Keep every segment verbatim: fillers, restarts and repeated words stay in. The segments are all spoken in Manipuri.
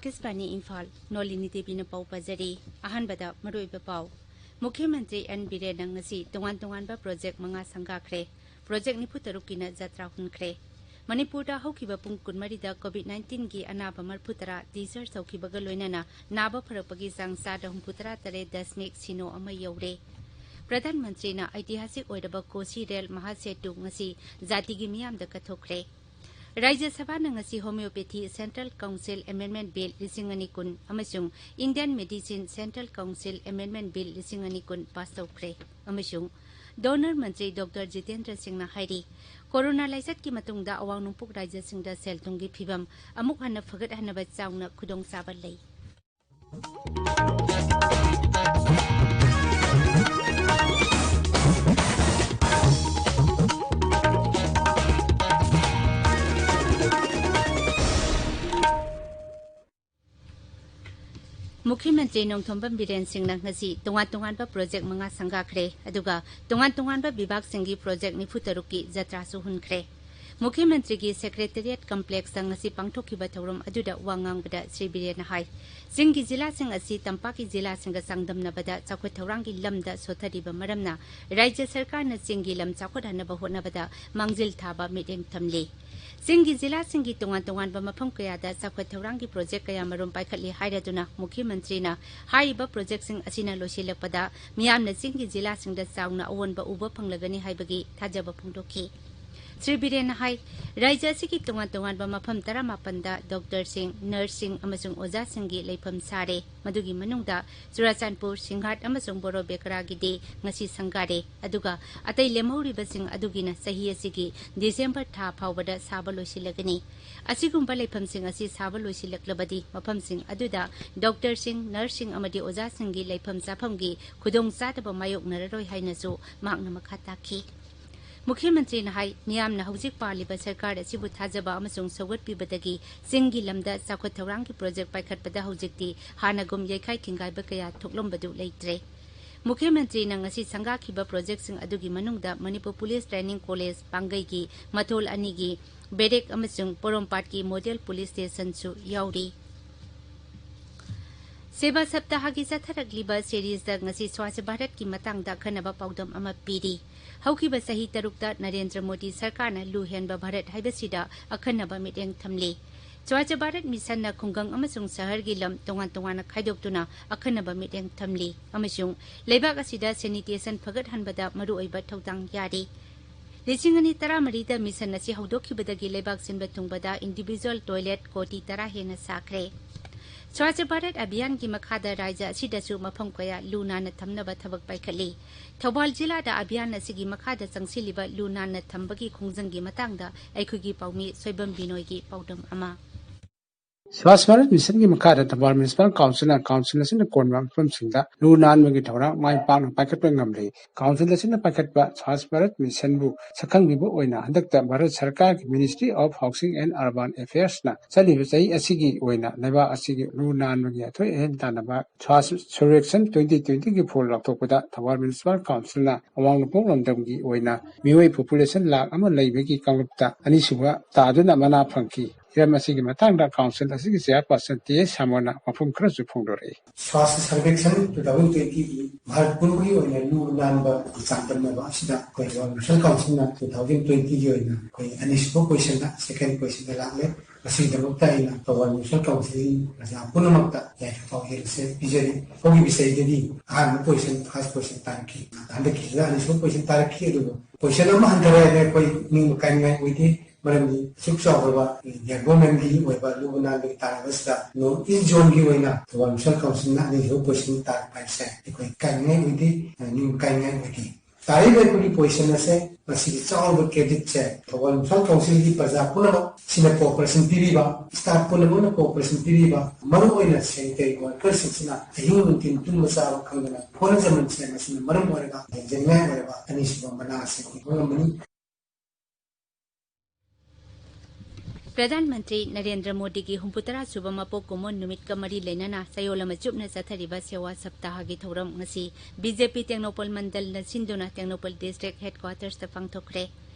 ꯑꯥꯀꯥꯁꯕꯥꯅꯤ ꯏꯝꯐꯥꯜ, ꯅꯣꯂꯤꯅꯤ ꯗꯦꯕꯤꯅ ꯄꯥꯎ ꯄꯥꯖꯔꯤ꯫ ꯑꯍꯥꯟꯕꯗ ꯃꯔꯨꯑꯣꯏꯕ ꯄꯥꯎ꯫ ꯃꯨꯈ꯭ꯌ ꯃꯟꯇ꯭ꯔꯤ ꯑꯦꯟ ꯕꯤꯔꯦꯟꯅ ꯉꯁꯤ ꯇꯣꯉꯥꯟ ꯇꯣꯉꯥꯟꯕ ꯄ꯭ꯔꯣꯖꯦꯛ ꯃꯉꯥ ꯁꯪꯒꯥꯈ꯭ꯔꯦ꯫ ꯄ꯭ꯔꯣꯖꯦꯛ ꯅꯤꯐꯨ ꯇꯔꯨꯛꯀꯤꯅ ꯖꯇ꯭ꯔꯥ ꯍꯨꯟꯈ꯭ꯔꯦ꯫ ꯃꯅꯤꯄꯨꯔꯗ ꯍꯧꯈꯤꯕ ꯄꯨꯡ ꯀꯨꯟꯃꯔꯤꯗ COVID nineteenꯒꯤ ꯑꯅꯥꯕ ꯃꯔꯤꯐꯨ ꯇꯔꯥ discharge ꯇꯧꯈꯤꯕꯒ ꯂꯣꯏꯅꯅ ꯅꯥꯕ ꯐꯔꯛꯄꯒꯤ ꯆꯥꯡ ꯆꯥꯗ ꯍꯨꯝꯐꯨꯇꯔꯥ ꯇꯔꯦꯠ ꯗꯁꯃꯤꯛ ꯁꯤꯅꯣ ꯑꯃ ꯌꯧꯔꯦ꯫ ꯄ꯭ꯔꯙꯥꯟ ꯃꯟꯇ꯭ꯔꯤꯅ ꯑꯩꯇꯤꯍꯥꯁꯤꯛ ꯑꯣꯏꯔꯕ ꯀꯣꯁꯤ ꯔꯦꯜ ꯃꯍꯥꯁꯦꯇꯨ ꯉꯁꯤ ꯖꯥꯇꯤꯒꯤ ꯃꯤꯌꯥꯝꯗ ꯀꯠꯊꯣꯛꯈ꯭ꯔꯦ꯫ ꯔꯥꯖ꯭ꯌ ꯁꯚꯥꯅ ꯉꯁꯤ Homeopathy Central Council Amendment Bill ꯂꯤꯁꯤꯡ ꯑꯅꯤ ꯀꯨꯟ ꯑꯃꯁꯨꯡ Indian Medicine Central Council Amendment Bill ꯂꯤꯁꯤꯡ ꯑꯅꯤ ꯀꯨꯟ pass ꯇꯧꯈ꯭ꯔꯦ꯫ ꯑꯃꯁꯨꯡ ꯗꯣꯅꯔ ꯃꯟꯇ꯭ꯔꯤ ꯗꯣꯛꯇꯔ ꯖꯤꯇꯦꯟꯗ꯭ꯔ ꯁꯤꯡꯅ ꯍꯥꯏꯔꯤ, ꯀꯣꯔꯣꯅꯥ ꯂꯥꯏꯆꯠꯀꯤ ꯃꯇꯨꯡꯗ ꯑꯋꯥꯡ ꯅꯣꯡꯄꯣꯛ ꯔꯥꯖ꯭ꯌꯁꯤꯡꯗ ꯁꯦꯜ ꯊꯨꯝꯒꯤ ꯐꯤꯚꯝ ꯑꯃꯨꯛ ꯍꯟꯅ ꯐꯒꯠꯍꯟꯅꯕ ꯆꯥꯎꯅ ꯈꯨꯗꯣꯡꯆꯥꯕ ꯂꯩ꯫ ꯃꯨꯈ꯭ꯌ ꯃꯟꯇ꯭ꯔꯤ ꯅꯣꯡꯊꯣꯝꯕꯝ ꯕꯤꯔꯦꯟ ꯁꯤꯡꯅ ꯉꯁꯤ ꯇꯣꯉꯥꯟ ꯇꯣꯉꯥꯟꯕ ꯄ꯭ꯔꯣꯖꯦꯛ ꯃꯉꯥ ꯁꯪꯒꯥꯈ꯭ꯔꯦ, ꯑꯗꯨꯒ ꯇꯣꯉꯥꯟ ꯇꯣꯉꯥꯟꯕ ꯕꯤꯚꯥꯒꯁꯤꯡꯒꯤ ꯄ꯭ꯔꯣꯖꯦꯛ ꯅꯤꯐꯨ ꯇꯔꯨꯛꯀꯤ ꯖꯇ꯭ꯔꯥꯁꯨ ꯍꯨꯟꯈ꯭ꯔꯦ꯫ ꯃꯨꯈ꯭ꯌ ꯃꯟꯇ꯭ꯔꯤꯒꯤ Secretariat Complexꯇ ꯉꯁꯤ ꯄꯥꯡꯊꯣꯛꯈꯤꯕ ꯊꯧꯔꯝ ꯑꯗꯨꯗ ꯋꯥ ꯉꯥꯡꯕꯗ ꯁ꯭ꯔꯤ ꯕꯤꯔꯦꯟꯅ ꯍꯥꯏ, ꯆꯤꯡꯒꯤ ꯖꯤꯂꯥꯁꯤꯡ ꯑꯁꯤ ꯇꯝꯄꯥꯛꯀꯤ ꯖꯤꯂꯥꯁꯤꯡꯒ ꯆꯥꯡꯗꯝꯅꯕꯗ ꯆꯥꯎꯈꯠ ꯊꯧꯔꯥꯡꯒꯤ ꯂꯝꯗ ꯁꯣꯊꯔꯤꯕ ꯃꯔꯝꯅ ꯔꯥꯖ꯭ꯌ ꯁꯔꯀꯥꯔꯅ ꯆꯤꯡꯒꯤ ꯂꯝ ꯆꯥꯎꯈꯠꯍꯟꯅꯕ ꯍꯣꯠꯅꯕꯗ ꯃꯥꯡꯖꯤꯜ ꯊꯥꯕ ꯃꯤꯠꯌꯦꯡ ꯊꯝꯂꯤ꯫ ꯆꯤꯡꯒꯤ ꯖꯤꯂꯥꯁꯤꯡꯒꯤ ꯇꯣꯉꯥꯟ ꯇꯣꯉꯥꯟꯕ ꯃꯐꯝ ꯀꯌꯥꯗ ꯆꯥꯎꯈꯠ ꯊꯧꯔꯥꯡꯒꯤ ꯄ꯭ꯔꯣꯖꯦꯛ ꯀꯌꯥꯃꯔꯨꯝ ꯄꯥꯏꯈꯠꯂꯤ ꯍꯥꯏꯔꯗꯨꯅ ꯃꯨꯈ꯭ꯌ ꯃꯟꯇ꯭ꯔꯤꯅ ꯍꯥꯏꯔꯤꯕ ꯄ꯭ꯔꯣꯖꯦꯛꯁꯤꯡ ꯑꯁꯤꯅ ꯂꯣꯏꯁꯤꯜꯂꯛꯄꯗ ꯃꯤꯌꯥꯝꯅ ꯆꯤꯡꯒꯤ ꯖꯤꯂꯥꯁꯤꯡꯗ ꯆꯥꯎꯅ ꯑꯑꯣꯟꯕ ꯎꯕ ꯐꯪꯂꯒꯅꯤ ꯍꯥꯏꯕꯒꯤ ꯊꯥꯖꯕ ꯐꯣꯡꯗꯣꯛꯈꯤ꯫ ꯁ꯭ꯔꯤ ꯕꯤꯔꯦꯟꯅ ꯍꯥꯏ, ꯔꯥꯖ꯭ꯌ ꯑꯁꯤꯒꯤ ꯇꯣꯉꯥꯟ ꯇꯣꯉꯥꯟꯕ ꯃꯐꯝ ꯇꯔꯥꯃꯥꯄꯟꯗ ꯗꯣꯛꯇꯔꯁꯤꯡ, ꯅꯔꯁꯁꯤꯡ ꯑꯃꯁꯨꯡ ꯑꯣꯖꯥꯁꯤꯡꯒꯤ ꯂꯩꯐꯝ ꯁꯥꯔꯦ꯫ ꯃꯗꯨꯒꯤ ꯃꯅꯨꯡꯗ ꯆꯨꯔꯥꯆꯥꯟꯄꯨꯔ, ꯁꯤꯡꯍꯥꯠ ꯑꯃꯁꯨꯡ ꯕꯣꯔꯣꯕꯦꯀꯔꯥꯒꯤꯗꯤ ꯉꯁꯤ ꯁꯪꯒꯥꯔꯦ, ꯑꯗꯨꯒ ꯑꯇꯩ ꯂꯦꯝꯍꯧꯔꯤꯕꯁꯤꯡ ꯑꯗꯨꯒꯤꯅ ꯆꯍꯤ ꯑꯁꯤꯒꯤ ꯗꯤꯁꯦꯝꯕꯔ ꯊꯥ ꯐꯥꯎꯕꯗ ꯁꯥꯕ ꯂꯣꯏꯁꯤꯜꯂꯒꯅꯤ꯫ ꯑꯁꯤꯒꯨꯝꯕ ꯂꯩꯐꯝꯁꯤꯡ ꯑꯁꯤ ꯁꯥꯕ ꯂꯣꯏꯁꯤꯜꯂꯛꯂꯕꯗꯤ ꯃꯐꯝꯁꯤꯡ ꯑꯗꯨꯗ ꯗꯣꯛꯇꯔꯁꯤꯡ, ꯅꯔꯁꯁꯤꯡ ꯑꯃꯗꯤ ꯑꯣꯖꯥꯁꯤꯡꯒꯤ ꯂꯩꯐꯝ ꯆꯥꯐꯝꯒꯤ ꯈꯨꯗꯣꯡꯆꯥꯗꯕ ꯃꯥꯌꯣꯛꯅꯔꯔꯣꯏ ꯍꯥꯏꯅꯁꯨ ꯃꯍꯥꯛꯅ ꯃꯈꯥ ꯇꯥꯈꯤ꯫ ꯃꯨꯈ꯭ꯌ ꯃꯟꯇ꯭ꯔꯤꯅ ꯍꯥꯏ, ꯃꯤꯌꯥꯝꯅ ꯍꯧꯖꯤꯛ ꯄꯥꯜꯂꯤꯕ ꯁꯔꯀꯥꯔ ꯑꯁꯤꯕꯨ ꯊꯥꯖꯕ ꯑꯃꯁꯨꯡ ꯁꯧꯒꯠꯄꯤꯕꯗꯒꯤ ꯆꯤꯡꯒꯤ ꯂꯝꯗ ꯆꯥꯎꯈꯠ ꯊꯧꯔꯥꯡꯒꯤ ꯄ꯭ꯔꯣꯖꯦꯛ ꯄꯥꯏꯈꯠꯄꯗ ꯍꯧꯖꯤꯛꯇꯤ ꯍꯥꯟꯅꯒꯨꯝ ꯌꯩꯈꯥꯏ ꯊꯤꯡꯒꯥꯏꯕ ꯀꯌꯥ ꯊꯣꯛꯂꯝꯕꯗꯨ ꯂꯩꯇ꯭ꯔꯦ꯫ ꯃꯨꯈ꯭ꯌ ꯃꯟꯇ꯭ꯔꯤꯅ ꯉꯁꯤ ꯁꯪꯒꯥꯈꯤꯕ ꯄ꯭ꯔꯣꯖꯦꯛꯁꯤꯡ ꯑꯗꯨꯒꯤ ꯃꯅꯨꯡꯗ ꯃꯅꯤꯄꯨꯔ ꯄꯨꯂꯤꯁ ꯇ꯭ꯔꯦꯅꯤꯡ ꯀꯣꯂꯦꯖ ꯄꯥꯡꯒꯩꯒꯤ ꯃꯊꯣꯜ ꯑꯅꯤꯒꯤ ꯕꯦꯔꯦꯛ ꯑꯃꯁꯨꯡ ꯄꯣꯔꯣꯝꯄꯥꯠꯀꯤ ꯃꯣꯗꯦꯜ ꯄꯨꯂꯤꯁ ꯁ꯭ꯇꯦꯁꯟꯁꯨ ꯌꯥꯎꯔꯤ꯫ ꯁꯦꯕꯥ ꯁꯞꯇꯥꯍꯒꯤ ꯆꯠꯊꯔꯛꯂꯤꯕ ꯁꯦꯔꯤꯖꯇ ꯉꯁꯤ ꯁ꯭ꯋꯥꯁ ꯚꯥꯔꯠꯀꯤ ꯃꯇꯥꯡꯗ ꯑꯈꯟꯅꯕ ꯄꯥꯎꯗꯝ ꯑꯃ ꯄꯤꯔꯤ꯫ ꯍꯧꯈꯤꯕ ꯆꯍꯤ ꯇꯔꯨꯛꯇ ꯅꯔꯦꯟꯗ꯭ꯔ ꯃꯣꯗꯤ ꯁꯔꯀꯥꯔꯅ ꯂꯨ ꯍꯦꯟꯕ ꯚꯥꯔꯠ ꯍꯥꯏꯕꯁꯤꯗ ꯑꯈꯟꯅꯕ ꯃꯤꯠꯌꯦꯡ ꯊꯝꯂꯤ꯫ ꯁ꯭ꯋꯥꯁ ꯚꯥꯔꯠ ꯃꯤꯁꯟꯅ ꯈꯨꯡꯒꯪ ꯑꯃꯁꯨꯡ ꯁꯍꯔꯒꯤ ꯂꯝ ꯇꯣꯉꯥꯟ ꯇꯣꯉꯥꯟꯅ ꯈꯥꯏꯗꯣꯛꯇꯨꯅ ꯑꯈꯟꯅꯕ ꯃꯤꯠꯌꯦꯡ ꯊꯝꯂꯤ ꯑꯃꯁꯨꯡ ꯂꯩꯕꯥꯛ ꯑꯁꯤꯗ ꯁꯦꯅꯤꯇꯦꯁꯟ ꯐꯒꯠꯍꯟꯕꯗ ꯃꯔꯨꯑꯣꯏꯕ ꯊꯧꯗꯥꯡ ꯌꯥꯔꯤ꯫ ꯂꯤꯁꯤꯡ ꯑꯅꯤ ꯇꯔꯥꯃꯔꯤꯗ ꯃꯤꯁꯟ ꯑꯁꯤ ꯍꯧꯗꯣꯛꯈꯤꯕꯗꯒꯤ ꯂꯩꯕꯥꯛ ꯁꯤꯟꯕ ꯊꯨꯡꯕꯗ ꯏꯟꯗꯤꯚꯤꯖꯨꯋꯦꯜ ꯇꯣꯏꯂꯦꯠ ꯀꯣꯇꯤ ꯇꯔꯥ ꯍꯦꯟꯅ ꯁꯥꯈ꯭ꯔꯦ꯫ ꯁ꯭ꯋꯥꯁ ꯚꯥꯔꯠ ꯑꯚꯤꯌꯥꯟꯒꯤ ꯃꯈꯥꯗ ꯔꯥꯖ꯭ꯌ ꯑꯁꯤꯗꯁꯨ ꯃꯐꯝ ꯀꯌꯥ ꯂꯨ ꯅꯥꯟꯅ ꯊꯝꯅꯕ ꯊꯕꯛ ꯄꯥꯏꯈꯠꯂꯤ꯫ ꯊꯧꯕꯥꯜ ꯖꯤꯂꯥꯗ ꯑꯚꯤꯌꯥꯟ ꯑꯁꯤꯒꯤ ꯃꯈꯥꯗ ꯆꯪꯁꯤꯜꯂꯤꯕ ꯂꯨ ꯅꯥꯟꯅ ꯊꯝꯕꯒꯤ ꯈꯣꯡꯖꯪꯒꯤ ꯃꯇꯥꯡꯗ ꯑꯩꯈꯣꯏꯒꯤ ꯄꯥꯎꯃꯤ ꯁꯣꯏꯕꯝ ꯕꯤꯅꯣꯏꯒꯤ ꯄꯥꯎꯗꯝ ꯑꯃ꯫ ꯁ꯭ꯋꯥꯁ ꯚꯥꯔꯠ ꯃꯤꯁꯟꯒꯤ ꯃꯈꯥꯗ ꯊꯧꯕꯥꯜ ꯃ꯭ꯌꯨꯅꯤꯁꯤꯄꯥꯜ ꯀꯥꯎꯟꯁꯤꯜꯅ ꯀꯥꯎꯟꯁꯤꯜ ꯑꯁꯤꯅ ꯀꯣꯟꯕ ꯃꯐꯝꯁꯤꯡꯗ ꯂꯨ ꯅꯥꯟꯕꯒꯤ ꯊꯧꯔꯥꯡ ꯃꯥꯏ ꯄꯥꯛꯅ ꯄꯥꯏꯈꯠꯄ ꯉꯝꯂꯤ꯫ ꯀꯥꯎꯟꯁꯤꯜ ꯑꯁꯤꯅ ꯄꯥꯏꯈꯠꯄ ꯁ꯭ꯋꯥꯁ ꯚꯥꯔꯠ ꯃꯤꯁꯟꯕꯨ ꯁꯛꯈꯪꯕꯤꯕ ꯑꯣꯏꯅ ꯍꯟꯗꯛꯇ ꯚꯥꯔꯠ ꯁꯔꯀꯥꯔꯒꯤ Ministry of Housing and Urban Affairs ꯅ ꯆꯠꯂꯤꯕ ꯆꯍꯤ ꯑꯁꯤꯒꯤ ꯑꯣꯏꯅ ꯂꯩꯕꯥꯛ ꯑꯁꯤꯒꯤ ꯂꯨ ꯅꯥꯟꯕꯒꯤ ꯑꯊꯣꯏ ꯑꯍꯦꯟ ꯇꯥꯟꯅꯕ ꯁ꯭ꯋꯥꯁ ꯁꯔꯚꯦꯛꯁꯟ twenty twenty ꯒꯤ ꯐꯣꯜ ꯂꯥꯎꯊꯣꯛꯄꯗ ꯊꯧꯕꯥꯜ ꯃ꯭ꯌꯨꯅꯤꯁꯤꯄꯥꯜ ꯀꯥꯎꯟꯁꯤꯜꯅ ꯑꯋꯥꯡ ꯅꯣꯡꯄꯣꯛ ꯂꯝꯗꯝꯒꯤ ꯑꯣꯏꯅ ꯃꯤꯑꯣꯏ ꯄꯣꯄꯨꯂꯦꯁꯟ ꯂꯥꯈ ꯑꯃ ꯂꯩꯕꯒꯤ ꯀꯥꯡꯂꯨꯞꯇ ꯑꯅꯤꯁꯨꯕ ꯇꯥꯗꯨꯅ ꯃꯅꯥ ꯐꯪꯈꯤ꯫ ꯍꯤꯔꯝ ꯑꯁꯤꯒꯤ ꯃꯇꯥꯡꯗ ꯀꯥꯎꯟꯁꯤꯜ ꯑꯁꯤꯒꯤ ꯆꯦꯌꯔꯄꯥꯔꯁꯟ ꯇꯤ ꯑꯦꯁ ꯁꯥꯃꯣꯅ ꯋꯥꯐꯝ ꯈꯔꯁꯨ ꯐꯣꯡꯗꯣꯔꯛꯏ꯫ ꯁ꯭ꯋꯥꯁ ꯁꯔꯚꯦꯛꯁꯟ two thousand twenty ꯒꯤ ꯚꯥꯔꯠ ꯄꯨꯝꯕꯒꯤ ꯑꯣꯏꯅ ꯂꯨ ꯅꯥꯟꯕꯒꯤ ꯆꯥꯡꯗꯝꯅꯕ ꯑꯁꯤꯗ ꯑꯩꯈꯣꯏ ꯊꯧꯕꯥꯜ ꯃ꯭ꯌꯨꯅꯤꯁꯤꯄꯥꯜ ꯀꯥꯎꯟꯁꯤꯜꯅ two thousand twenty ꯒꯤ ꯑꯣꯏꯅ ꯑꯩꯈꯣꯏ ꯑꯅꯤꯁꯨꯕ ꯄꯣꯖꯤꯁꯟꯗ, ꯁꯦꯀꯦꯟ ꯄꯣꯖꯤꯁꯟꯗ ꯂꯥꯛꯂꯦ꯫ ꯃꯁꯤꯒꯤꯗꯃꯛꯇ ꯑꯩꯅ ꯊꯧꯕꯥꯜ ꯃ꯭ꯌꯨꯅꯤꯁꯤꯄꯥꯜ ꯀꯥꯎꯟꯁꯤꯜꯒꯤ ꯄ꯭ꯔꯖꯥ ꯄꯨꯝꯅꯃꯛꯇ ꯌꯥꯏꯐ ꯄꯥꯎꯖꯦꯜ ꯑꯁꯦ ꯄꯤꯖꯔꯤ꯫ ꯍꯧꯈꯤꯕ ꯆꯍꯤꯗꯗꯤ ꯑꯍꯥꯟꯕ ꯄꯣꯖꯤꯁꯟ, ꯐꯥꯔꯁ ꯄꯣꯖꯤꯁꯟ ꯇꯥꯔꯛꯈꯤ꯫ ꯍꯟꯗꯛꯀꯤꯁꯤꯗ ꯑꯅꯤꯁꯨꯕ ꯄꯣꯖꯤꯁꯟ ꯇꯥꯔꯛꯈꯤ꯫ ꯑꯗꯨꯕꯨ ꯄꯣꯖꯤꯁꯟ ꯑꯃ ꯍꯟꯊꯔꯦ ꯍꯥꯏꯅ ꯑꯩꯈꯣꯏ ꯅꯤꯡꯕ ꯀꯥꯏꯅꯤꯡꯉꯥꯏ ꯑꯣꯏꯗꯦ꯫ ꯃꯔꯝꯗꯤ ꯑꯁꯨꯛ ꯆꯥꯎꯈ꯭ꯔꯕ ꯗꯤꯕꯦꯂꯞꯃꯦꯟꯒꯤ ꯑꯣꯏꯕ ꯂꯨꯕ ꯅꯥꯟꯕꯒꯤ ꯇꯥꯟꯅꯕ ꯑꯁꯤꯗ ꯅꯣꯔꯠ ꯏꯁ ꯖꯣꯟꯒꯤ ꯑꯣꯏꯅ ꯊꯧꯕꯥꯜ ꯃ꯭ꯌꯨꯅꯤꯁꯤꯄꯥꯜ ꯀꯥꯎꯟꯁꯤꯜꯅ ꯑꯅꯤꯁꯨꯕ ꯄꯣꯖꯤꯁꯟ ꯇꯥꯔꯛꯄ ꯍꯥꯏꯕꯁꯦ ꯑꯩꯈꯣꯏ ꯀꯥꯏꯅꯤꯡꯉꯥꯏ ꯑꯣꯏꯗꯦ, ꯅꯤꯡꯕ ꯀꯥꯏꯅꯤꯡꯉꯥꯏ ꯑꯣꯏꯗꯦ꯫ ꯇꯥꯔꯤꯕ ꯑꯩꯈꯣꯏꯒꯤ ꯄꯣꯖꯤꯁꯟ ꯑꯁꯦ ꯃꯁꯤꯒꯤ ꯆꯥꯎꯔꯕ ꯀ꯭ꯔꯦꯗꯤꯠꯁꯦ ꯊꯧꯕꯥꯜ ꯃ꯭ꯌꯨꯅꯤꯁꯤꯄꯥꯜ ꯀꯥꯎꯟꯁꯤꯜꯒꯤ ꯄ꯭ꯔꯖꯥ ꯄꯨꯝꯅꯃꯛ ꯁꯤꯅ ꯀꯣꯑꯣꯄꯔꯦꯁꯟ ꯄꯤꯕꯤꯕ, ꯁ꯭ꯇꯥꯐ ꯄꯨꯝꯅꯃꯛꯅ ꯀꯣꯑꯣꯄꯔꯦꯁꯟ ꯄꯤꯕꯤꯕ, ꯃꯔꯨꯑꯣꯏꯅ ꯁꯦꯅꯤꯇꯔꯤ ꯋꯥꯔꯀꯔꯁꯤꯡꯁꯤꯅ ꯑꯍꯤꯡ ꯅꯨꯡꯊꯤꯜ ꯇꯨꯝꯕ ꯆꯥꯕ ꯈꯪꯗꯅ ꯍꯣꯠꯅꯖꯃꯟꯁꯦ ꯃꯁꯤꯅ ꯃꯔꯝ ꯑꯣꯏꯔꯒ ꯌꯦꯡꯖꯅꯤꯡꯉꯥꯏ ꯑꯣꯏꯔꯕ ꯑꯅꯤꯁꯨꯕ ꯃꯅꯥ ꯑꯁꯤ ꯑꯩꯈꯣꯏ ꯐꯪꯂꯝꯕꯅꯤ꯫ ꯄ꯭ꯔꯙꯥꯟ ꯃꯟꯇ꯭ꯔꯤ ꯅꯔꯦꯟꯗ꯭ꯔ ꯃꯣꯗꯤꯒꯤ ꯍꯨꯝꯐꯨꯇꯔꯥ ꯁꯨꯕ ꯃꯄꯣꯛ ꯀꯨꯝꯑꯣꯟ ꯅꯨꯃꯤꯠꯀ ꯃꯔꯤ ꯂꯩꯅꯅ ꯆꯌꯣꯜ ꯑꯃ ꯆꯨꯞꯅ ꯆꯠꯊꯔꯤꯕ ꯁꯦꯋꯥ ꯁꯞꯇꯥꯍꯒꯤ ꯊꯧꯔꯝ ꯉꯁꯤ ꯕꯤ ꯖꯦ ꯄꯤ ꯇꯦꯡꯅꯧꯄꯜ ꯃꯟꯗꯜꯅ ꯁꯤꯟꯗꯨꯅ ꯇꯦꯡꯅꯧꯄꯜ ꯗꯤꯁꯇ꯭ꯔꯤꯛ ꯍꯦꯗꯀ꯭ꯋꯥꯇꯔꯁꯇ ꯄꯥꯡꯊꯣꯛꯈ꯭ꯔꯦ꯫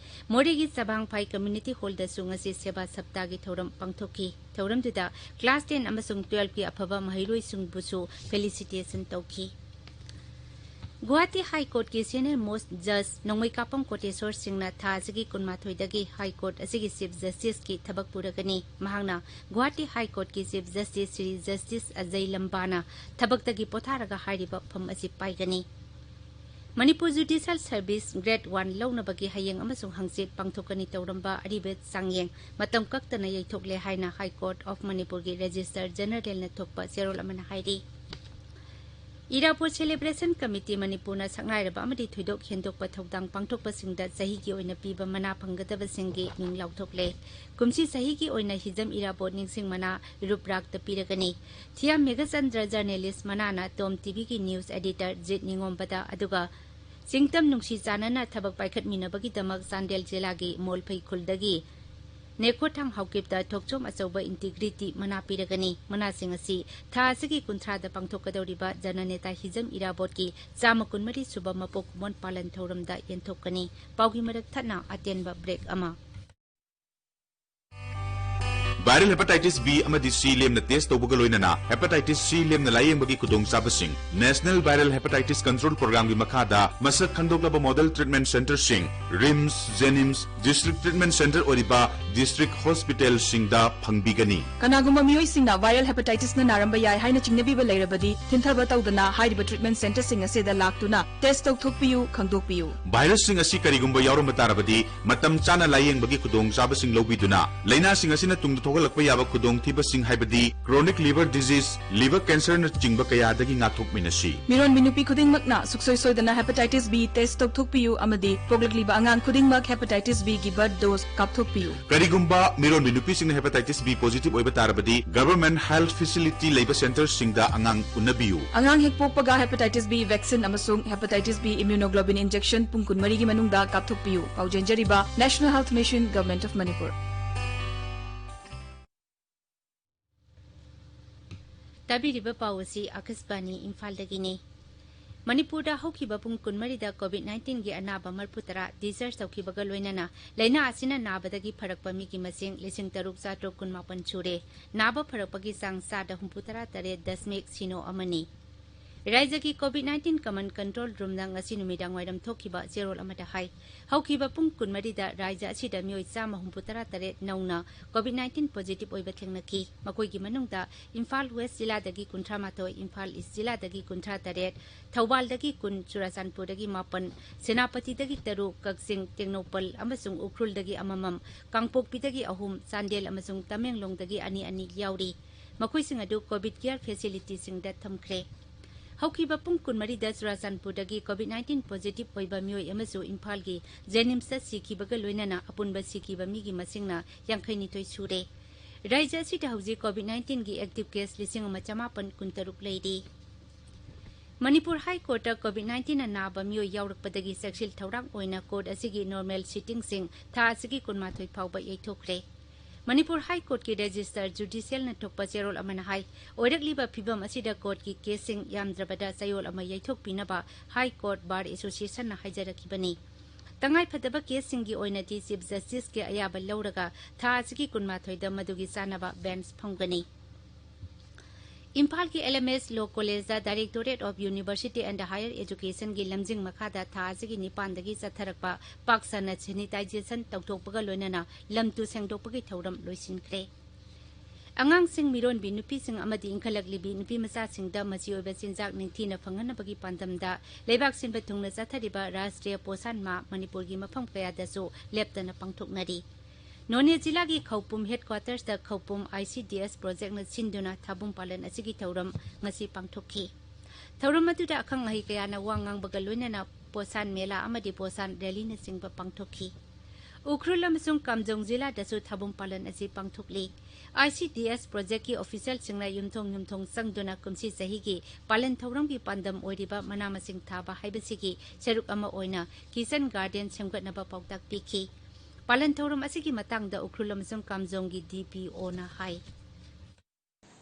ꯃꯣꯔꯦꯒꯤ ꯆꯕꯥꯡꯐꯥꯏ ꯀꯝꯃ꯭ꯌꯨꯅꯤꯇꯤ ꯍꯣꯜꯗꯁꯨ ꯉꯁꯤ ꯁꯦꯕꯥ ꯁꯞꯇꯥꯒꯤ ꯊꯧꯔꯝ ꯄꯥꯡꯊꯣꯛꯈꯤ꯫ ꯊꯧꯔꯝꯗꯨꯗ ꯀ꯭ꯂꯥꯁ ꯇꯦꯟ ꯑꯃꯁꯨꯡ ꯇꯨꯋꯦꯜꯐꯀꯤ ꯑꯐꯕ ꯃꯍꯩꯔꯣꯏꯁꯤꯡꯕꯨꯁꯨ ꯐꯦꯂꯤꯁꯤꯇꯦꯁꯟ ꯇꯧꯈꯤ꯫ ꯒꯨꯋꯥꯍꯥꯇꯤ ꯍꯥꯏ ꯀꯣꯔꯠꯀꯤ ꯁꯦꯅꯤꯌꯔ ꯃꯣꯁ ꯖꯖ ꯅꯣꯡꯃꯩꯀꯥꯄꯝ ꯀꯣꯇꯦꯁꯣꯔ ꯁꯤꯡꯅ ꯊꯥ ꯑꯁꯤꯒꯤ ꯀꯨꯟꯃꯥꯊꯣꯏꯗꯒꯤ ꯍꯥꯏ ꯀꯣꯔꯠ ꯑꯁꯤꯒꯤ ꯆꯤꯐ ꯖꯁꯇꯤꯁꯀꯤ ꯊꯕꯛ ꯄꯨꯔꯒꯅꯤ꯫ ꯃꯍꯥꯛꯅ ꯒꯨꯋꯥꯍꯥꯇꯤ ꯍꯥꯏ ꯀꯣꯔꯠꯀꯤ ꯆꯤꯐ ꯖꯁꯇꯤꯁ ꯁ꯭ꯔꯤ ꯖꯁꯇꯤꯁ ꯑꯖꯩ ꯂꯝꯕꯥꯅ ꯊꯕꯛꯇꯒꯤ ꯄꯣꯊꯥꯔꯒ ꯍꯥꯏꯔꯤꯕ ꯐꯝ ꯑꯁꯤ ꯄꯥꯏꯒꯅꯤ꯫ ꯃꯅꯤꯄꯨꯔ ꯖꯨꯗꯤꯁꯤꯌꯦꯜ ꯁꯔꯚꯤꯁ ꯒ꯭ꯔꯦꯗ ꯋꯥꯟ ꯂꯧꯅꯕꯒꯤ ꯍꯌꯦꯡ ꯑꯃꯁꯨꯡ ꯍꯪꯆꯤꯠ ꯄꯥꯡꯊꯣꯛꯀꯅꯤ ꯇꯧꯔꯝꯕ ꯑꯔꯤꯕ ꯆꯥꯡꯌꯦꯡ ꯃꯇꯝ ꯀꯛꯇꯅ ꯌꯩꯊꯣꯛꯂꯦ ꯍꯥꯏꯅ ꯍꯥꯏ ꯀꯣꯔꯠ ꯑꯣꯐ ꯃꯅꯤꯄꯨꯔꯒꯤ ꯔꯦꯖꯤꯁꯇꯔ ꯖꯦꯅꯔꯦꯜꯅ ꯊꯣꯛꯄ ꯆꯦꯔꯣꯜ ꯑꯃꯅ ꯍꯥꯏꯔꯤ꯫ ꯏꯔꯥꯕꯣꯠ ꯁꯦꯂꯦꯕ꯭ꯔꯦꯁꯟ ꯀꯃꯤꯇꯤ ꯃꯅꯤꯄꯨꯔꯅ ꯁꯛꯅꯥꯏꯔꯕ ꯑꯃꯗꯤ ꯊꯣꯏꯗꯣꯛ ꯍꯦꯟꯗꯣꯛꯄ ꯊꯧꯗꯥꯡ ꯄꯥꯡꯊꯣꯛꯄꯁꯤꯡꯗ ꯆꯍꯤꯒꯤ ꯑꯣꯏꯅ ꯄꯤꯕ ꯃꯅꯥ ꯐꯪꯒꯗꯕꯁꯤꯡꯒꯤ ꯃꯤꯡ ꯂꯥꯎꯊꯣꯛꯂꯦ꯫ ꯀꯨꯝꯁꯤ ꯆꯍꯤꯒꯤ ꯑꯣꯏꯅ ꯍꯤꯖꯝ ꯏꯔꯥꯕꯣꯠ ꯅꯤꯡꯁꯤꯡ ꯃꯅꯥ ꯔꯨꯞꯔꯥꯛꯇ ꯄꯤꯔꯒꯅꯤ꯫ ꯊꯤꯌꯥꯝ ꯃꯦꯘꯆꯟꯗ꯭ꯔ ꯖꯔꯅꯦꯂꯤꯁ ꯃꯅꯥꯅ ꯇꯣꯝ ꯇꯤꯚꯤꯒꯤ ꯅ꯭ꯌꯨꯁ ꯑꯦꯗꯤꯇꯔ ꯖꯤꯠ ꯅꯤꯉꯣꯝꯕꯗ, ꯑꯗꯨꯒ ꯆꯤꯡꯇꯝ ꯅꯨꯡꯁꯤ ꯆꯥꯟꯅꯅ ꯊꯕꯛ ꯄꯥꯏꯈꯠꯃꯤꯟꯅꯕꯒꯤꯗꯃꯛ ꯆꯥꯟꯗꯦꯜ ꯖꯤꯂꯥꯒꯤ ꯃꯣꯜꯐꯩ ꯈꯨꯜꯗꯒꯤ ꯅꯦꯀꯣꯊꯥꯡ ꯍꯥꯎꯀꯤꯞꯇ ꯊꯣꯛꯆꯣꯝ ꯑꯆꯧꯕ ꯏꯟꯇꯤꯒ꯭ꯔꯤꯇꯤ ꯃꯅꯥ ꯄꯤꯔꯒꯅꯤ꯫ ꯃꯅꯥꯁꯤꯡ ꯑꯁꯤ ꯊꯥ ꯑꯁꯤꯒꯤ ꯀꯨꯟꯊ꯭ꯔꯥꯗ ꯄꯥꯡꯊꯣꯛꯀꯗꯧꯔꯤꯕ ꯖꯅꯅꯦꯇꯥ ꯍꯤꯖꯝ ꯏꯔꯥꯕꯣꯠꯀꯤ ꯆꯥꯝꯃ ꯀꯨꯟꯃꯔꯤ ꯁꯨꯕ ꯃꯄꯣꯛ ꯀꯨꯝꯑꯣꯟ ꯄꯥꯂꯟ ꯊꯧꯔꯝꯗ ꯌꯦꯟꯊꯣꯛꯀꯅꯤ꯫ ꯄꯥꯎꯒꯤ ꯃꯔꯛ ꯊꯠꯅ ꯑꯇꯦꯟꯕ ꯕ꯭ꯔꯦꯛ ꯑꯃ꯫ Viral hepatitis B ꯑꯃꯗꯤ C ꯂꯦꯝꯅ ꯇꯦꯁ ꯇꯧꯕꯒ ꯂꯣꯏꯅꯅ hepatitis C ꯂꯦꯝꯅ ꯂꯥꯌꯦꯡꯕꯒꯤ ꯈꯨꯗꯣꯡꯆꯥꯕꯁꯤꯡ National Viral Hepatitis Control Programꯒꯤ ꯃꯈꯥꯗ ꯃꯁꯛ ꯈꯪꯗꯣꯛꯂꯕ ꯃꯣꯗꯦꯜ ꯇ꯭ꯔꯤꯠꯃꯦꯟꯠ ꯁꯦꯟꯇꯔꯁꯤꯡ, ꯔꯤꯝꯁ, ꯖꯦꯅꯤꯝꯁ, ꯗꯤꯁꯇ꯭ꯔꯤꯛ ꯇ꯭ꯔꯤꯠꯃꯦꯟꯠ ꯁꯦꯟꯇꯔ ꯑꯣꯏꯔꯤꯕ ꯗꯤꯁꯇ꯭ꯔꯤꯛ ꯍꯣꯁꯄꯤꯇꯥꯜꯁꯤꯡꯗ ꯐꯪꯕꯤꯒꯅꯤ꯫ ꯀꯅꯥꯒꯨꯝꯕ ꯃꯤꯑꯣꯏꯁꯤꯡꯅ viral hepatitisꯅ ꯅꯥꯔꯝꯕ ꯌꯥꯏ ꯍꯥꯏꯅ ꯆꯤꯡꯅꯕꯤꯕ ꯂꯩꯔꯕꯗꯤ, ꯊꯤꯟꯊꯕ ꯇꯧꯗꯅ ꯍꯥꯏꯔꯤꯕ ꯇ꯭ꯔꯤꯠꯃꯦꯟꯠ ꯁꯦꯟꯇꯔꯁꯤꯡ ꯑꯁꯤꯗ ꯂꯥꯛꯇꯨꯅ ꯇꯦꯁ ꯇꯧꯊꯣꯛꯄꯤꯌꯨ, ꯈꯪꯗꯣꯛꯄꯤꯌꯨ꯫ ꯚꯥꯏꯔꯁꯁꯤꯡ ꯑꯁꯤ ꯀꯔꯤꯒꯨꯝꯕ ꯌꯥꯎꯔꯝꯕ ꯇꯥꯔꯕꯗꯤ, ꯃꯇꯝ ꯆꯥꯅ ꯂꯥꯌꯦꯡꯕꯒꯤ ꯈꯨꯗꯣꯡꯆꯥꯕꯁꯤꯡ ꯂꯧꯕꯤꯗꯨꯅ, ꯂꯥꯏꯅꯥꯁꯤꯡ ꯑꯁꯤꯅ ꯇꯨꯡꯗ ꯊꯣꯛꯍꯜꯂꯛꯄ ꯌꯥꯕ ꯈꯨꯗꯣꯡꯊꯤꯕꯁꯤꯡ, ꯍꯥꯏꯕꯗꯤ chronic liver disease, liver cancerꯅꯆꯤꯡꯕ ꯀꯌꯥꯗꯒꯤ ꯉꯥꯛꯊꯣꯛꯃꯤꯟꯅꯁꯤ꯫ ꯃꯤꯔꯣꯟꯕꯤ ꯅꯨꯄꯤ ꯈꯨꯗꯤꯡꯃꯛꯅ ꯁꯨꯡꯁꯣꯏ ꯁꯣꯏꯗꯅ hepatitis B test ꯇꯧꯊꯣꯛꯄꯤꯌꯨ ꯑꯃꯗꯤ ꯄꯣꯛꯂꯛꯂꯤꯕ ꯑꯉꯥꯡ ꯈꯨꯗꯤꯡꯃꯛ hepatitis Bꯒꯤ birth dose ꯀꯥꯞꯊꯣꯛꯄꯤꯌꯨ꯫ ꯀꯔꯤꯒꯨꯝꯕ ꯃꯤꯔꯣꯟꯕꯤ ꯅꯨꯄꯤꯁꯤꯡꯅ hepatitis B positive ꯑꯣꯏꯕ ꯇꯥꯔꯕꯗꯤ, government health facility ꯂꯩꯕ ꯁꯦꯟꯇꯔꯁꯤꯡꯗ ꯑꯉꯥꯡ ꯎꯅꯕꯤꯌꯨ꯫ ꯑꯉꯥꯡ ꯍꯦꯛ ꯄꯣꯛꯄꯒ hepatitis B vaccine ꯑꯃꯁꯨꯡ hepatitis B immunoglobulin injection ꯄꯨꯡ ꯀꯨꯟꯃꯔꯤꯒꯤ ꯃꯅꯨꯡꯗ ꯀꯥꯞꯊꯣꯛꯄꯤꯌꯨ꯫ ꯄꯥꯎꯖꯦꯟꯖꯔꯤꯕ National Health Mission, Government of Manipur꯫ ꯇꯥꯕꯤꯔꯤꯕ ꯄꯥꯎ ꯑꯁꯤ ꯑꯥꯀꯥꯁꯕꯥꯅꯤ ꯏꯝꯐꯥꯜꯗꯒꯤꯅꯤ꯫ ꯃꯅꯤꯄꯨꯔꯗ ꯍꯧꯈꯤꯕ ꯄꯨꯡ ꯀꯨꯟꯃꯔꯤꯗ COVID nineteen ꯒꯤ ꯑꯅꯥꯕ ꯃꯔꯤꯐꯨꯇꯔꯥ discharge ꯇꯧꯈꯤꯕꯒ ꯂꯣꯏꯅꯅ ꯂꯥꯏꯅꯥ ꯑꯁꯤꯅ ꯅꯥꯕꯗꯒꯤ ꯐꯔꯛꯄ ꯃꯤꯒꯤ ꯃꯁꯤꯡ ꯂꯤꯁꯤꯡ ꯇꯔꯨꯛ ꯆꯥꯇ꯭ꯔꯨꯛ ꯀꯨꯟꯃꯥꯄꯟ ꯁꯨꯔꯦ꯫ ꯅꯥꯕ ꯐꯔꯛꯄꯒꯤ ꯆꯥꯡ ꯆꯥꯗ ꯍꯨꯝꯐꯨꯇꯔꯥ ꯇꯔꯦꯠ ꯗꯁꯃꯤꯛ ꯁꯤꯅꯣ ꯑꯃꯅꯤ꯫ ꯔꯥꯏꯖ꯭ꯌꯒꯤ COVID nineteen Command Control Room ꯅ ꯉꯁꯤ ꯅꯨꯃꯤꯗꯥꯡꯋꯥꯏꯔꯝ ꯊꯣꯛꯈꯤꯕ ꯆꯦꯔꯣꯜ ꯑꯃꯗ ꯍꯥꯏ, ꯍꯧꯈꯤꯕ ꯄꯨꯡ ꯀꯨꯟꯃꯔꯤꯗ ꯔꯥꯏꯖ꯭ꯌ ꯑꯁꯤꯗ ꯃꯤꯑꯣꯏ ꯆꯥꯝꯃ ꯍꯨꯝꯐꯨꯇꯔꯥ ꯇꯔꯦꯠ ꯅꯧꯅ COVID nineteen positive ꯑꯣꯏꯕ ꯊꯦꯡꯅꯈꯤ꯫ ꯃꯈꯣꯏꯒꯤ ꯃꯅꯨꯡꯗ ꯏꯝꯐꯥꯜ West ꯖꯤꯂꯥꯗꯒꯤ ꯀꯨꯟꯊ꯭ꯔꯥ ꯃꯥꯊꯣꯏ, ꯏꯝꯐꯥꯜ East ꯖꯤꯂꯥꯗꯒꯤ ꯀꯨꯟꯊ꯭ꯔꯥ ꯇꯔꯦꯠ, ꯊꯧꯕꯥꯜꯗꯒꯤ ꯀꯨꯟ, ꯆꯨꯔꯥꯆꯥꯟꯄꯨꯔꯗꯒꯤ ꯃꯥꯄꯟ, ꯁꯦꯅꯥꯄꯇꯤꯗꯒꯤ ꯇꯔꯨꯛ, ꯀꯛꯆꯤꯡ, ꯇꯦꯡꯅꯧꯄꯜ ꯑꯃꯁꯨꯡ ꯎꯈ꯭ꯔꯨꯜꯗꯒꯤ ꯑꯃꯃꯝ, ꯀꯥꯡꯄꯣꯛꯄꯤꯗꯒꯤ ꯑꯍꯨꯝ, ꯆꯥꯟꯗꯦꯜ ꯑꯃꯁꯨꯡ ꯇꯃꯦꯡꯂꯣꯡꯗꯒꯤ ꯑꯅꯤ ꯑꯅꯤ ꯌꯥꯎꯔꯤ꯫ ꯃꯈꯣꯏꯁꯤꯡ ꯑꯗꯨ COVID care facility ꯁꯤꯡꯗ ꯊꯝꯈ꯭ꯔꯦ꯫ ꯍꯧꯈꯤꯕ ꯄꯨꯡ ꯀꯨꯟꯃꯔꯤꯗ ꯆꯨꯔꯥꯆꯥꯟꯄꯨꯔꯗꯒꯤ COVID nineteen positive ꯑꯣꯏꯕ ꯃꯤꯑꯣꯏ ꯑꯃꯁꯨ ꯏꯝꯐꯥꯜꯒꯤ JNIMS ꯇ ꯁꯤꯈꯤꯕꯒ ꯂꯣꯏꯅꯅ ꯑꯄꯨꯟꯕ ꯁꯤꯈꯤꯕ ꯃꯤꯒꯤ ꯃꯁꯤꯡꯅ ꯌꯥꯡꯈꯩꯅꯤꯊꯣꯏ ꯁꯨꯔꯦ꯫ ꯔꯥꯏꯖ꯭ꯌ ꯑꯁꯤꯗ ꯍꯧꯖꯤꯛ COVID nineteen ꯒꯤ active case ꯂꯤꯁꯤꯡ ꯑꯃ ꯆꯃꯥꯄꯟ ꯀꯨꯟꯇꯔꯨꯛ ꯂꯩꯔꯤ꯫ ꯃꯅꯤꯄꯨꯔ High Court ꯇ COVID nineteen ꯅ ꯅꯥꯕ ꯃꯤꯑꯣꯏ ꯌꯥꯎꯔꯛꯄꯗꯒꯤ ꯆꯦꯛꯁꯤꯜ ꯊꯧꯔꯥꯡ ꯑꯣꯏꯅ court ꯑꯁꯤꯒꯤ normal sitting ꯁꯤꯡ ꯊꯥ ꯑꯁꯤꯒꯤ ꯀꯨꯟꯃꯥꯊꯣꯏ ꯐꯥꯎꯕ ꯌꯩꯊꯣꯛꯈ꯭ꯔꯦ꯫ ꯃꯅꯤꯄꯨꯔ High Court ꯀꯤ Registrar Judicial ꯅ ꯊꯣꯛꯄ ꯆꯦꯔꯣꯜ ꯑꯃꯅ ꯍꯥꯏ, ꯑꯣꯏꯔꯛꯂꯤꯕ ꯐꯤꯚꯝ ꯑꯁꯤꯗ court ꯀꯤ case ꯁꯤꯡ ꯌꯥꯝꯗ꯭ꯔꯕꯗ ꯆꯌꯣꯜ ꯑꯃ ꯌꯩꯊꯣꯛꯄꯤꯅꯕ High Court Bar Association ꯅ ꯍꯥꯏꯖꯔꯛꯈꯤꯕꯅꯤ꯫ ꯇꯉꯥꯏꯐꯗꯕ case ꯁꯤꯡꯒꯤ ꯑꯣꯏꯅꯗꯤ Chief Justice ꯀꯤ ꯑꯌꯥꯕ ꯂꯧꯔꯒ ꯊꯥ ꯑꯁꯤꯒꯤ ꯀꯨꯟꯃꯥꯊꯣꯏꯗ ꯃꯗꯨꯒꯤ ꯆꯥꯅꯕ bench ꯐꯝꯒꯅꯤ꯫ ꯏꯝꯐꯥꯜꯒꯤ LMS Law College ꯇ Directorate of University and Higher Education ꯒꯤ ꯂꯝꯖꯤꯡ ꯃꯈꯥꯗ ꯊꯥ ꯑꯁꯤꯒꯤ ꯅꯤꯄꯥꯟꯗꯒꯤ ꯆꯠꯊꯔꯛꯄ ꯄꯥꯛ ꯁꯟꯅ sanitization ꯇꯧꯊꯣꯛꯄꯒ ꯂꯣꯏꯅꯅ ꯂꯝ ꯇꯨ ꯁꯦꯡꯗꯣꯛꯄꯒꯤ ꯊꯧꯔꯝ ꯂꯣꯏꯁꯤꯟꯈ꯭ꯔꯦ꯫ ꯑꯉꯥꯡꯁꯤꯡ, ꯃꯤꯔꯣꯟꯕꯤ ꯅꯨꯄꯤꯁꯤꯡ ꯑꯃꯗꯤ ꯏꯟꯈꯠꯂꯛꯂꯤꯕꯤ ꯅꯨꯄꯤꯃꯆꯥꯁꯤꯡꯗ ꯃꯆꯤ ꯑꯣꯏꯕ ꯆꯤꯟꯖꯥꯛ ꯅꯤꯡꯊꯤꯅ ꯐꯪꯍꯟꯅꯕꯒꯤ ꯄꯥꯟꯗꯝꯗ ꯂꯩꯕꯥꯛ ꯁꯤꯟꯕ ꯊꯨꯡꯅ ꯆꯠꯊꯔꯤꯕ ꯔꯥꯁꯇ꯭ꯔꯤꯌ ꯄꯣꯁꯥꯟ ꯃꯥꯍ ꯃꯅꯤꯄꯨꯔꯒꯤ ꯃꯐꯝ ꯀꯌꯥꯗꯁꯨ ꯂꯦꯞꯇꯅ ꯄꯥꯡꯊꯣꯛꯅꯔꯤ꯫ ꯅꯣꯅꯦ ꯖꯤꯂꯥꯒꯤ ꯈꯧꯄꯨꯝ headquarters ꯇ ꯈꯧꯄꯨꯝ ICDS project ꯅ ꯁꯤꯟꯗꯨꯅ ꯊꯥꯕꯨꯝ ꯄꯥꯂꯟ ꯑꯁꯤꯒꯤ ꯊꯧꯔꯝ ꯉꯁꯤ ꯄꯥꯡꯊꯣꯛꯈꯤ꯫ ꯊꯧꯔꯝ ꯑꯗꯨꯗ ꯑꯈꯪ ꯑꯍꯩ ꯀꯌꯥꯅ ꯋꯥ ꯉꯥꯡꯕꯒ ꯂꯣꯏꯅꯅ ꯄꯣꯁꯥꯟ ꯃꯦꯂꯥ ꯑꯃꯗꯤ ꯄꯣꯁꯥꯟ rally ꯅꯆꯤꯡꯕ ꯄꯥꯡꯊꯣꯛꯈꯤ꯫ ꯎꯈ꯭ꯔꯨꯜ ꯑꯃꯁꯨꯡ ꯀꯥꯝꯖꯣꯡ ꯖꯤꯂꯥꯗꯁꯨ ꯊꯥꯕꯨꯝ ꯄꯥꯂꯟ ꯑꯁꯤ ꯄꯥꯡꯊꯣꯛꯂꯤ꯫ ICDS project ꯀꯤ official ꯁꯤꯡꯅ ꯌꯨꯝꯊꯣꯡ ꯌꯨꯝꯊꯣꯡ ꯆꯪꯗꯨꯅ ꯀꯨꯝꯁꯤ ꯆꯍꯤꯒꯤ ꯄꯥꯂꯟ ꯊꯧꯔꯝꯒꯤ ꯄꯥꯟꯗꯝ ꯑꯣꯏꯔꯤꯕ ꯃꯅꯥ ꯃꯁꯤꯡ ꯊꯥꯕ ꯍꯥꯏꯕꯁꯤꯒꯤ ꯁꯔꯨꯛ ꯑꯃ ꯑꯣꯏꯅ kitchen garden ꯁꯦꯝꯒꯠꯅꯕ ꯄꯥꯎꯇꯥꯛ ꯄꯤꯈꯤ꯫ ꯄꯥꯂꯟ ꯊꯧꯔꯝ ꯑꯁꯤꯒꯤ ꯃꯇꯥꯡꯗ ꯎꯈ꯭ꯔꯨꯜ ꯑꯃꯁꯨꯡ ꯀꯥꯝꯖꯣꯡꯒꯤ DPO ꯅ ꯍꯥꯏ꯫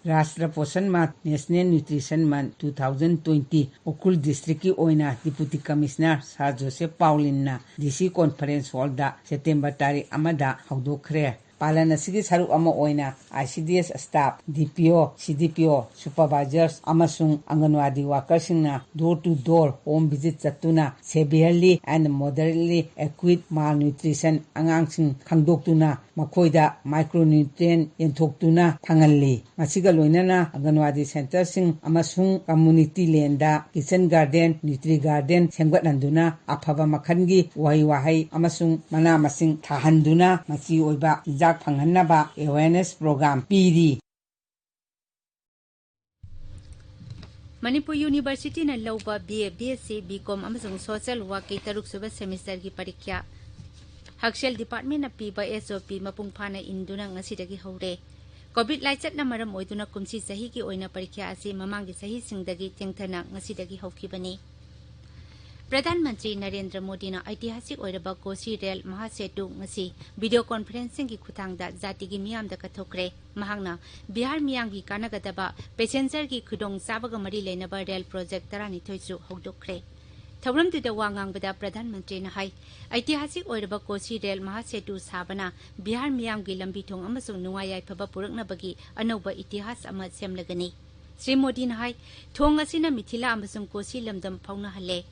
Rashtra Poshan month, National Nutrition Month two thousand twenty, Ukhrul ꯗꯤꯁꯇ꯭ꯔꯤꯛꯀꯤ ꯑꯣꯏꯅ Deputy Commissioner ꯁꯥꯔ ꯖꯣꯁꯦꯐ ꯄꯥꯎꯂꯤꯟꯅ D C Conference Hallꯗ ꯁꯦꯞꯇꯦꯝꯕꯔ ꯇꯥꯔꯤꯛ ꯑꯃꯗ ꯍꯧꯗꯣꯛꯈ꯭ꯔꯦ꯫ ꯄꯥꯂꯟ ꯑꯁꯤꯒꯤ ꯁꯔꯨꯛ ꯑꯃ ꯑꯣꯏꯅ I C D S staff, D P O, C D P O, supervisors ꯑꯃꯁꯨꯡ ꯑꯪꯒꯟꯋꯥꯗꯤ workerꯁꯤꯡꯅ door to door home visit ꯆꯠꯇꯨꯅ severely and moderately acute malnutrition ꯑꯉꯥꯡꯁꯤꯡ ꯈꯪꯗꯣꯛꯇꯨꯅ ꯃꯈꯣꯏꯗ micronutrient ꯌꯦꯟꯊꯣꯛꯇꯨꯅ ꯐꯪꯍꯜꯂꯤ꯫ ꯃꯁꯤꯒ ꯂꯣꯏꯅꯅ ꯑꯪꯒꯟꯋꯥꯗꯤ centreꯁꯤꯡ ꯑꯃꯁꯨꯡ community landꯗ kitchen garden, nutri garden ꯁꯦꯝꯒꯠꯍꯟꯗꯨꯅ ꯑꯐꯕ ꯃꯈꯜꯒꯤ ꯎꯍꯩ ꯋꯥꯍꯩ ꯑꯃꯁꯨꯡ ꯃꯅꯥ ꯃꯁꯤꯡ ꯊꯥꯍꯟꯗꯨꯅ ꯃꯆꯤ ꯑꯣꯏꯕ ꯆꯤꯟꯖꯥꯛ ꯐꯪꯍꯟꯅꯕ awareness program ꯄꯤꯔꯤ꯫ ꯃꯅꯤꯄꯨꯔ ꯌꯨꯅꯤꯚꯔꯁꯤꯇꯤꯅ ꯂꯧꯕ B A, B S C, B Com ꯑꯃꯁꯨꯡ social workꯀꯤ ꯇꯔꯨꯛꯁꯨꯕ semesterꯒꯤ ꯄꯔꯤꯈ꯭ꯌꯥ ꯍꯛꯁꯦꯜ departmentꯅ ꯄꯤꯕ S O P ꯃꯄꯨꯡ ꯐꯥꯅ ꯏꯟꯗꯨꯅ ꯉꯁꯤꯗꯒꯤ ꯍꯧꯔꯦ꯫ COVID ꯂꯥꯏꯆꯠꯅ ꯃꯔꯝ ꯑꯣꯏꯗꯨꯅ ꯀꯨꯝꯁꯤ ꯆꯍꯤꯒꯤ ꯑꯣꯏꯅ ꯄꯔꯤꯈ꯭ꯌꯥ ꯑꯁꯤ ꯃꯃꯥꯡꯒꯤ ꯆꯍꯤꯁꯤꯡꯗꯒꯤ ꯊꯦꯡꯊꯅ ꯉꯁꯤꯗꯒꯤ ꯍꯧꯈꯤꯕꯅꯤ꯫ ꯄ꯭ꯔꯙꯥꯟ ꯃꯟꯇ꯭ꯔꯤ ꯅꯔꯦꯟꯗ꯭ꯔ ꯃꯣꯗꯤꯅ ꯑꯩꯇꯤꯍꯥꯁꯤꯛ ꯑꯣꯏꯔꯕ ꯀꯣꯁꯤ ꯔꯦꯜ ꯃꯍꯥꯁꯦꯇꯨ ꯉꯁꯤ video conferencingꯒꯤ ꯈꯨꯠꯊꯥꯡꯗ ꯖꯥꯇꯤꯒꯤ ꯃꯤꯌꯥꯝꯗ ꯀꯠꯊꯣꯛꯈ꯭ꯔꯦ꯫ ꯃꯍꯥꯛꯅ ꯕꯤꯍꯥꯔ ꯃꯤꯌꯥꯝꯒꯤ ꯀꯥꯟꯅꯒꯗꯕ passengerꯒꯤ ꯈꯨꯗꯣꯡꯆꯥꯕꯒ ꯃꯔꯤ ꯂꯩꯅꯕ ꯔꯦꯜ project ꯇꯔꯥꯅꯤꯊꯣꯏꯁꯨ ꯍꯧꯗꯣꯛꯈ꯭ꯔꯦ꯫ ꯊꯧꯔꯝꯗꯨꯗ ꯋꯥ ꯉꯥꯡꯕꯗ ꯄ꯭ꯔꯙꯥꯟ ꯃꯟꯇ꯭ꯔꯤꯅ ꯍꯥꯏ, ꯑꯩꯇꯤꯍꯥꯁꯤꯛ ꯑꯣꯏꯔꯕ ꯀꯣꯁꯤ ꯔꯦꯜ ꯃꯍꯥꯁꯦꯇꯨ ꯁꯥꯕꯅ ꯕꯤꯍꯥꯔ ꯃꯤꯌꯥꯝꯒꯤ ꯂꯝꯕꯤ ꯊꯣꯡ ꯑꯃꯁꯨꯡ ꯅꯨꯡꯉꯥꯏ ꯌꯥꯏꯐꯕ ꯄꯨꯔꯛꯅꯕꯒꯤ ꯑꯅꯧꯕ ꯏꯇꯤꯍꯥꯁ ꯑꯃ ꯁꯦꯝꯂꯒꯅꯤ꯫ ꯁ꯭ꯔꯤ ꯃꯣꯗꯤꯅ ꯍꯥꯏ, ꯊꯣꯡ ꯑꯁꯤꯅ ꯃꯤꯊꯤꯂꯥ ꯑꯃꯁꯨꯡ ꯀꯣꯁꯤ ꯂꯝꯗꯝ ꯐꯥꯎꯅꯍꯜꯂꯦ꯫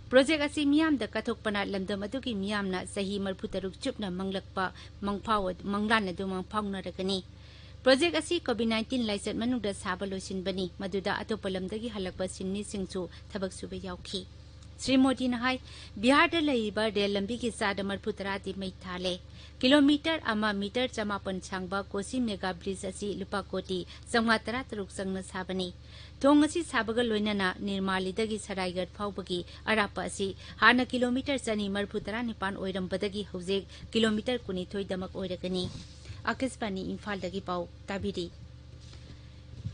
Project ꯑꯁꯤ ꯃꯤꯌꯥꯝꯗ ꯀꯠꯊꯣꯛꯄꯅ ꯂꯝꯗꯝ ꯑꯗꯨꯒꯤ ꯃꯤꯌꯥꯝꯅ ꯆꯍꯤ ꯃꯔꯤꯐꯨꯇꯔꯨꯛ ꯆꯨꯞꯅ ꯃꯪꯂꯛꯄ ꯃꯪꯐꯥꯎ-, ꯃꯪꯂꯥꯟ ꯑꯗꯨ ꯃꯪꯐꯥꯎꯅꯔꯒꯅꯤ꯫ Project ꯑꯁꯤ COVID nineteen ꯂꯥꯏꯆꯠ ꯃꯅꯨꯡꯗ ꯁꯥꯕ ꯂꯣꯏꯁꯤꯟꯕꯅꯤ, ꯃꯗꯨꯗ ꯑꯇꯣꯞꯄ ꯂꯝꯗꯒꯤ ꯍꯜꯂꯛꯄ ꯁꯤꯟꯃꯤꯁꯤꯡꯁꯨ ꯊꯕꯛ ꯁꯨꯕ ꯌꯥꯎꯈꯤ꯫ ꯁ꯭ꯔꯤ ꯃꯣꯗꯤꯅ ꯍꯥꯏ, ꯕꯤꯍꯥꯔꯗ ꯂꯩꯔꯤꯕ ꯔꯦꯜ ꯂꯝꯕꯤꯒꯤ ꯆꯥꯗ ꯃꯔꯤꯐꯨꯇꯔꯥꯗꯤ ꯃꯩ ꯊꯥꯂꯦ꯫ Kilometre ꯑꯃ metre ꯆꯃꯥꯄꯟ ꯁꯥꯡꯕ ꯀꯣꯁꯤ mega bridge ꯑꯁꯤ ꯂꯨꯄꯥ ꯀꯣꯇꯤ ꯆꯥꯝꯃꯉꯥ ꯇꯔꯥꯇꯔꯨꯛ ꯆꯪꯅ ꯁꯥꯕꯅꯤ꯫ ꯊꯣꯡ ꯑꯁꯤ ꯁꯥꯕꯒ ꯂꯣꯏꯅꯅ ꯅꯤꯔꯃꯥꯂꯤꯗꯒꯤ ꯁꯔꯥꯏꯒꯠ ꯐꯥꯎꯕꯒꯤ ꯑꯔꯥꯞꯄ ꯑꯁꯤ ꯍꯥꯟꯅ kilometre ꯆꯅꯤ ꯃꯔꯤꯐꯨꯇꯔꯥꯅꯤꯄꯥꯟ ꯑꯣꯏꯔꯝꯕꯗꯒꯤ ꯍꯧꯖꯤꯛ kilometre ꯀꯨꯟꯅꯤꯊꯣꯏ ꯗꯃꯛ ꯑꯣꯏꯔꯒꯅꯤ꯫ ꯑꯀꯥꯁꯕꯥꯅꯤ ꯏꯝꯐꯥꯜꯗꯒꯤ ꯄꯥꯎ ꯇꯥꯕꯤꯔꯤ꯫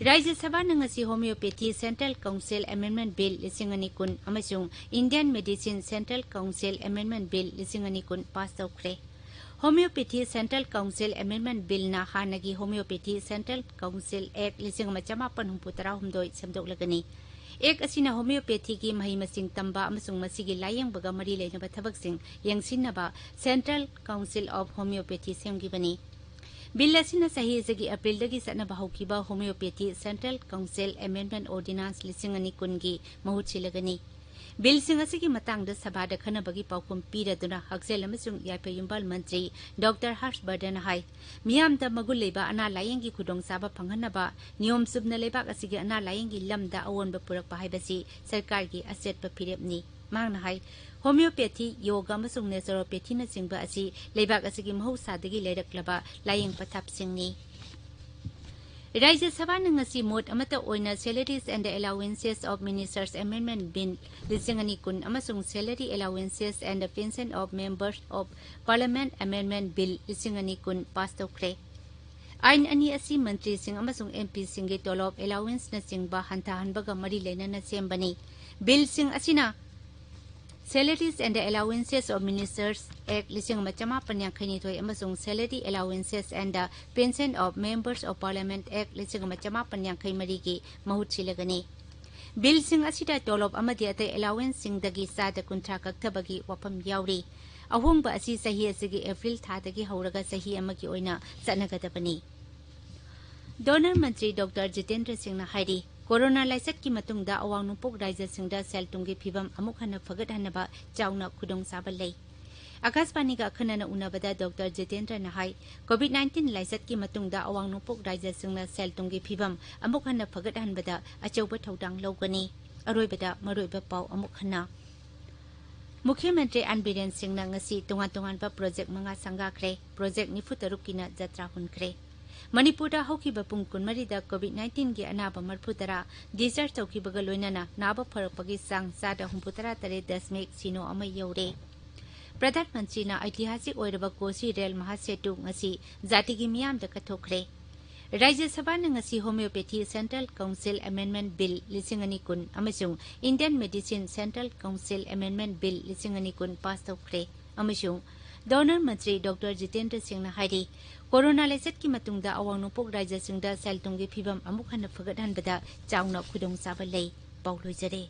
ꯔꯥꯖ꯭ꯌ ꯁꯚꯥꯅ ꯉꯁꯤ Homeopathy Central Council Amendment Bill ꯂꯤꯁꯤꯡ ꯑꯅꯤ ꯀꯨꯟ ꯑꯃꯁꯨꯡ Indian Medicine Central Council Amendment Bill ꯂꯤꯁꯤꯡ ꯑꯅꯤ ꯀꯨꯟ pass ꯇꯧꯈ꯭ꯔꯦ꯫ Homeopathy Central Council Amendment Billꯅ ꯍꯥꯟꯅꯒꯤ Homeopathy Central Council Act ꯂꯤꯁꯤꯡ ꯑꯃ ꯆꯃꯥꯄꯟ ꯍꯨꯝꯐꯨ ꯇꯔꯥꯍꯨꯝꯗꯣꯏ ꯁꯦꯝꯗꯣꯛꯂꯒꯅꯤ꯫ Act ꯑꯁꯤꯅ homeopathyꯒꯤ ꯃꯍꯩ ꯃꯁꯤꯡ ꯇꯝꯕ ꯑꯃꯁꯨꯡ ꯃꯁꯤꯒꯤ ꯂꯥꯌꯦꯡꯕꯒ ꯃꯔꯤ ꯂꯩꯅꯕ ꯊꯕꯛꯁꯤꯡ ꯌꯦꯡꯁꯤꯟꯅꯕ Central Council of Homeopathy ꯁꯦꯝꯈꯤꯕꯅꯤ꯫ Bill ꯑꯁꯤꯅ ꯆꯍꯤ ꯑꯁꯤꯒꯤ Aprilꯗꯒꯤ ꯆꯠꯅꯕ ꯍꯧꯈꯤꯕ Homeopathy Central Council Amendment Ordinance ꯂꯤꯁꯤꯡ ꯑꯅꯤ ꯀꯨꯟꯒꯤ ꯃꯍꯨꯠ ꯁꯤꯜꯂꯒꯅꯤ꯫ Billꯁꯤꯡ ꯑꯁꯤꯒꯤ ꯃꯇꯥꯡꯗ ꯁꯚꯥꯗ ꯈꯟꯅꯕꯒꯤ ꯄꯥꯎꯈꯨꯝ ꯄꯤꯔꯗꯨꯅ ꯍꯛꯁꯦꯜ ꯑꯃꯁꯨꯡ ꯌꯥꯏꯐ ꯌꯨꯝꯕꯥꯜ ꯃꯟꯇ꯭ꯔꯤ ꯗꯣꯛꯇꯔ ꯍꯔꯁ ꯕꯔꯙꯟꯅ ꯍꯥꯏ, ꯃꯤꯌꯥꯝꯗ ꯃꯒꯨꯟ ꯂꯩꯕ ꯑꯅꯥ ꯂꯥꯌꯦꯡꯒꯤ ꯈꯨꯗꯣꯡꯆꯥꯕ ꯐꯪꯍꯟꯅꯕ ꯅꯤꯌꯣꯝ ꯆꯨꯝꯅ ꯂꯩꯕꯥꯛ ꯑꯁꯤꯒꯤ ꯑꯅꯥ ꯂꯥꯌꯦꯡꯒꯤ ꯂꯝꯗ ꯑꯑꯣꯟꯕ ꯄꯨꯔꯛꯄ ꯍꯥꯏꯕꯁꯤ ꯁꯔꯀꯥꯔꯒꯤ ꯑꯆꯦꯠꯄ ꯐꯤꯔꯦꯞꯅꯤ꯫ ꯃꯍꯥꯛꯅ ꯍꯥꯏ, homeopathy, yoga ꯑꯃꯁꯨꯡ naturopathyꯅꯆꯤꯡꯕ ꯑꯁꯤ ꯂꯩꯕꯥꯛ ꯑꯁꯤꯒꯤ ꯃꯍꯧꯁꯥꯗꯒꯤ ꯂꯩꯔꯛꯂꯕ ꯂꯥꯌꯦꯡ ꯄꯊꯥꯞꯁꯤꯡꯅꯤ꯫ ꯔꯥꯖ꯭ꯌ ꯁꯚꯥꯅ ꯉꯁꯤ ꯃꯣꯠ ꯑꯃꯠꯇ ꯑꯣꯏꯅ Salaries and Allowances of Ministers Amendment Bill ꯂꯤꯁꯤꯡ ꯑꯅꯤ ꯀꯨꯟ ꯑꯃꯁꯨꯡ Salary Allowances and Pension of Members of Parliament Amendment Bill ꯂꯤꯁꯤꯡ ꯑꯅꯤ ꯀꯨꯟ ꯄꯥꯁ ꯇꯧꯈ꯭ꯔꯦ꯫ ꯑꯥꯏꯟ ꯑꯅꯤ ꯑꯁꯤ ꯃꯟꯇ꯭ꯔꯤꯁꯤꯡ ꯑꯃꯁꯨꯡ MPꯁꯤꯡꯒꯤ ꯇꯣꯂꯣꯞ, allowanceꯅꯆꯤꯡꯕ ꯍꯟꯊꯍꯟꯕꯒ ꯃꯔꯤ ꯂꯩꯅꯅ ꯁꯦꯝꯕꯅꯤ꯫ Billꯁꯤꯡ ꯑꯁꯤꯅ Salaries and Allowances of Ministers Act ꯂꯤꯁꯤꯡ ꯑꯃ ꯆꯃꯥꯄꯟ ꯌꯥꯡꯈꯩꯅꯤꯊꯣꯏ ꯑꯃꯁꯨꯡ Salary Allowances and Pension of Members of Parliament Act ꯂꯤꯁꯤꯡ ꯑꯃ ꯆꯃꯥꯄꯟ ꯌꯥꯡꯈꯩ ꯃꯔꯤꯒꯤ ꯃꯍꯨꯠ ꯁꯤꯜꯂꯒꯅꯤ꯫ Billꯁꯤꯡ ꯑꯁꯤꯗ ꯇꯣꯂꯣꯞ ꯑꯃꯗꯤ ꯑꯇꯩ allowanceꯁꯤꯡꯗꯒꯤ ꯆꯥꯗ ꯀꯨꯟꯊ꯭ꯔꯥ ꯀꯛꯊꯕꯒꯤ ꯋꯥꯐꯝ ꯌꯥꯎꯔꯤ꯫ ꯑꯍꯣꯡꯕ ꯑꯁꯤ ꯆꯍꯤ ꯑꯁꯤꯒꯤ April ꯊꯥꯗꯒꯤ ꯍꯧꯔꯒ ꯆꯍꯤ ꯑꯃꯒꯤ ꯑꯣꯏꯅ ꯆꯠꯅꯒꯗꯕꯅꯤ꯫ ꯙꯣꯅꯔ ꯃꯟꯇ꯭ꯔꯤ ꯗꯣꯛꯇꯔ ꯖꯤꯇꯦꯟꯗ꯭ꯔ ꯁꯤꯡꯅ ꯍꯥꯏꯔꯤ, ꯀꯣꯔꯣꯅꯥ ꯂꯥꯏꯆꯠꯀꯤ ꯃꯇꯨꯡꯗ ꯑꯋꯥꯡ ꯅꯣꯡꯄꯣꯛ ꯔꯥꯖ꯭ꯌꯁꯤꯡꯗ ꯁꯦꯜ ꯊꯨꯝꯒꯤ ꯐꯤꯚꯝ ꯑꯃꯨꯛ ꯍꯟꯅ ꯐꯒꯠꯍꯟꯅꯕ ꯆꯥꯎꯅ ꯈꯨꯗꯣꯡꯆꯥꯕ ꯂꯩ꯫ ꯑꯀꯥꯁꯕꯥꯅꯤꯒ ꯑꯈꯟꯅꯅ ꯎꯅꯕꯗ ꯗꯣꯛꯇꯔ ꯖꯤꯇꯦꯟꯗ꯭ꯔꯅ ꯍꯥꯏ, COVID nineteen ꯂꯥꯏꯆꯠꯀꯤ ꯃꯇꯨꯡꯗ ꯑꯋꯥꯡ ꯅꯣꯡꯄꯣꯛ ꯔꯥꯖ꯭ꯌꯁꯤꯡꯅ ꯁꯦꯜ ꯊꯨꯝꯒꯤ ꯐꯤꯚꯝ ꯑꯃꯨꯛ ꯍꯟꯅ ꯐꯒꯠꯍꯟꯕꯗ ꯑꯆꯧꯕ ꯊꯧꯗꯥꯡ ꯂꯧꯒꯅꯤ꯫ ꯑꯔꯣꯏꯕꯗ ꯃꯔꯨꯑꯣꯏꯕ ꯄꯥꯎ ꯑꯃꯨꯛ ꯍꯟꯅ꯫ ꯃꯨꯈ꯭ꯌ ꯃꯟꯇ꯭ꯔꯤ ꯑꯦꯟ ꯕꯤꯔꯦꯟ ꯁꯤꯡꯅ ꯉꯁꯤ ꯇꯣꯉꯥꯟ ꯇꯣꯉꯥꯟꯕ ꯄ꯭ꯔꯣꯖꯦꯛ ꯃꯉꯥ ꯁꯪꯒꯥꯈ꯭ꯔꯦ꯫ ꯄ꯭ꯔꯣꯖꯦꯛ ꯅꯤꯐꯨ ꯇꯔꯨꯛꯀꯤꯅ ꯖꯇ꯭ꯔꯥ ꯍꯨꯟꯈ꯭ꯔꯦ꯫ ꯃꯅꯤꯄꯨꯔꯗ ꯍꯧꯈꯤꯕ ꯄꯨꯡ ꯀꯨꯟꯃꯔꯤꯗ COVID nineteenꯒꯤ ꯑꯅꯥꯕ ꯃꯔꯤꯐꯨ ꯇꯔꯥ discharge ꯇꯧꯈꯤꯕꯒ ꯂꯣꯏꯅꯅ ꯅꯥꯕ ꯐꯔꯛꯄꯒꯤ ꯆꯥꯡ ꯆꯥꯗ ꯍꯨꯝꯐꯨ ꯇꯔꯥ ꯇꯔꯦꯠ ꯗꯁꯃꯤꯛ ꯁꯤꯅꯣ ꯑꯃ ꯌꯧꯔꯦ꯫ ꯄ꯭ꯔꯙꯥꯟ ꯃꯟꯇ꯭ꯔꯤꯅ ꯑꯩꯇꯤꯍꯥꯁꯤꯛ ꯑꯣꯏꯔꯕ ꯀꯣꯁꯤ ꯔꯦꯜ ꯃꯍꯥꯁꯦꯇꯨ ꯉꯁꯤ ꯖꯥꯇꯤꯒꯤ ꯃꯤꯌꯥꯝꯗ ꯀꯠꯊꯣꯛꯈ꯭ꯔꯦ꯫ ꯔꯥꯖ꯭ꯌ ꯁꯚꯥꯅ ꯉꯁꯤ Homeopathy Central Council Amendment Bill ꯂꯤꯁꯤꯡ ꯑꯅꯤ ꯀꯨꯟ ꯑꯃꯁꯨꯡ Indian Medicine Central Council Amendment Bill ꯂꯤꯁꯤꯡ ꯑꯅꯤ ꯀꯨꯟ ꯄꯥꯁ ꯇꯧꯈ꯭ꯔꯦ ꯑꯃꯁꯨꯡ ꯙꯣꯔꯅꯔ ꯃꯟꯇ꯭ꯔꯤ ꯗꯣꯛꯇꯔ ꯖꯤꯇꯦꯟꯗ꯭ꯔ ꯁꯤꯡꯅ ꯍꯥꯏꯔꯤ, ꯀꯣꯔꯣꯅꯥ ꯂꯥꯏꯆꯠꯀꯤ ꯃꯇꯨꯡꯗ ꯑꯋꯥꯡ ꯅꯣꯡꯄꯣꯛ ꯔꯥꯖ꯭ꯌꯁꯤꯡꯗ ꯁꯦꯜ ꯊꯨꯝꯒꯤ ꯐꯤꯕꯝ ꯑꯃꯨꯛ ꯍꯟꯅ ꯐꯒꯠꯍꯟꯕꯗ ꯆꯥꯎꯅ ꯈꯨꯗꯣꯡꯆꯥꯕ ꯂꯩ꯫ ꯄꯥꯎ ꯂꯣꯏꯖꯔꯦ꯫